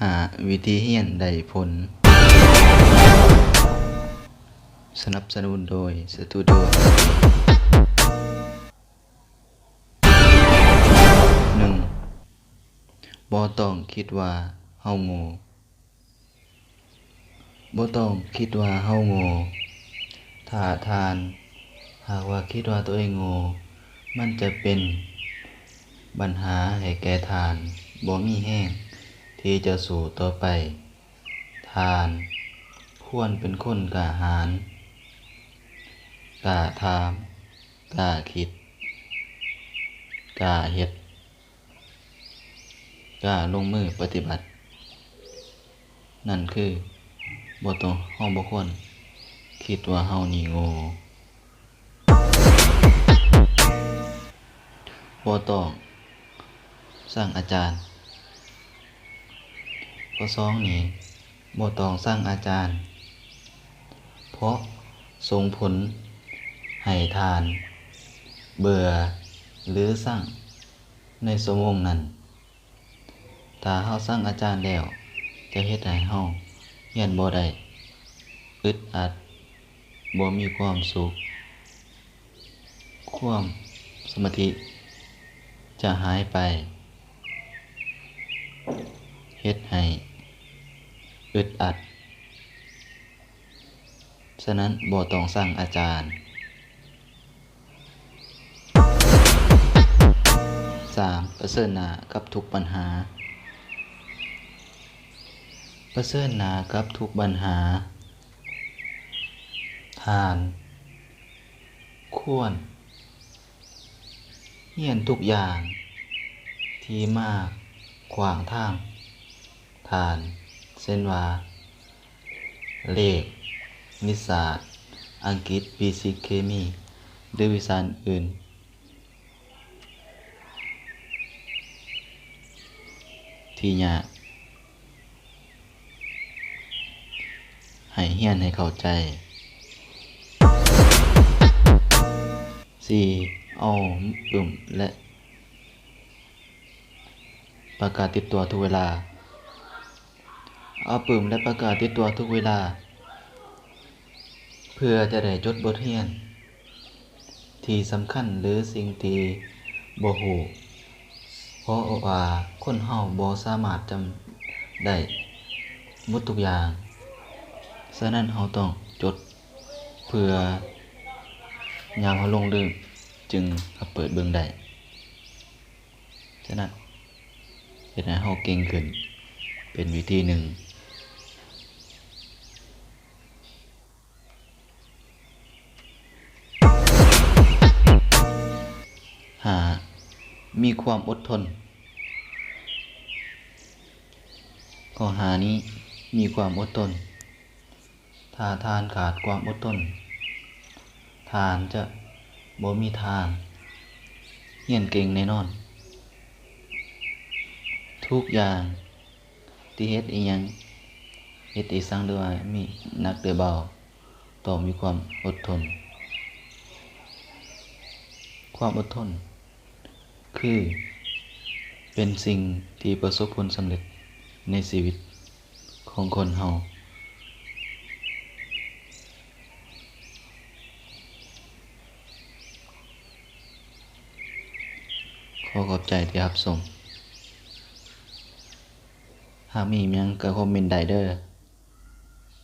ຫ້າ ວິທີຮຽນໄດ້ຜົນ. ສະໜັບສະໜູນໂດຍ ສະຕູດິໂອ ໜຶ່ງ ບໍ່ຕ້ອງຄິດວ່າເຮົາໂງ່. ບໍ່ຕ້ອງຄິດວ່າເຮົາໂງ່. ຖ້າທ່ານຫາກວ່າຄິດວ່າໂຕເອງໂງ່, ມັນຈະເປັນບັນຫາໃຫ້ແກ່ທ່ານ, ບໍ່ມີແຮງທີ່ຈະສູ້ຕໍ່ໄປ. ທ່ານຄວນເປັນຄົນກ້າຫານ, ກ້າຖາມ, ກ້າຄິດ, ກ້າເຮັດ, ກ້າລົງມືປະຕິບັດ. ນັ້ນຄື ບໍ່ຕ້ອງ, ເຮົາບໍ່ຄວນຄິດວ່າເຮົານີ້ໂງ່. ບໍ່ຕ້ອງຊັງອາຈານ. ຂໍ້ສອງນີ້ ບໍ່ຕ້ອງຊັງອາຈານ, ເພາະສົ່ງຜົນໃຫ້ທ່ານເບື່ອ ຫຼື ຊັງໃນຊົ່ວໂມງນັ້ນ. ຖ້າເຮົາຊັງອາຈານແລ້ວ ຈະເຮັດໃຫ້ເຮົາຮຽນບໍ່ໄດ້, ອຶດອັດ, ບໍ່ມີຄວາມສຸກ, ຄວາມສະມາທິຈະຫາຍໄປ, ເຮັດໃຫ້ອຶດອັດ. ສະນັ້ນ ບໍ່ຕ້ອງຊັງອາຈານ. ສາມ ປະເຊີນໜ້າກັບທຸກບັນຫາ. ປະເຊີນໜ້າກັບທຸກບັນຫາ, ທ່ານຄວນຮຽນທຸກຢ່າງທີ່ມາຂວາງທາງທ່ານ, ເຊັ່ນວ່າ ເລກ, ຄະນິດສາດ, ອັງກິດ, ຟີຊິກ, ເຄມີ ຫຼື ວິຊາອື່ນທີ່ຍາກ, ໃຫ້ຮຽນໃຫ້ເຂົ້າໃຈ. ສີ່ ເອົາປຶ້ມ ແລະ ປາກກາຕິດຕົວທຸກເວລາ. ເອົາປຶ້ມ ແລະ ປາກກາຕິດຕົວທຸກເວລາ ເພື່ອຈະໄດ້ຈົດບົດຮຽນທີ່ສຳຄັນ ຫຼື ສິ່ງທີ່ບໍ່ຮູ້, ເພາະວ່າຄົນເຮົາບໍ່ສາມາດຈຳໄດ້ໝົດທຸກຢ່າງ. ສະນັ້ນ ເຮົາຕ້ອງຈົດເພື່ອຍາມເຮົາຫຼົງລືມຈຶ່ງມາເປີດເບິ່ງໄດ້. ສະນັ້ນ ເຮັດໃຫ້ເຮົາເກັ່ງຂຶ້ນ ເປັນວິທີໜຶ່ງ. ຫ້າ ມີຄວາມອົດທົນ. ຂໍ້ຫ້ານີ້ ມີຄວາມອົດທົນ. ຖ້າທ່ານຂາດຄວາມອົດທົນ, ທ່ານຈະບໍ່ມີທາງຮຽນເກັ່ງແນ່ນອນ. ທຸກຢ່າງທີ່ເຮັດອີ່ຫຍັງ, ເຮັດອີ່ສັງ ຫຼືວ່າມີໜັກຫຼືເບົາ, ຕ້ອງມີຄວາມອົດທົນ. ຄວາມອົດທົນ ຄືເປັນສິ່ງທີ່ປະສົບຜົນສຳເລັດໃນຊີວິດຂອງຄົນເຮົາ. ຂໍຂອບໃຈທີ່ຮັບຊົມ. ຫາກມີຫຍັງກໍຄອມເມັນໄດ້ເດີ້.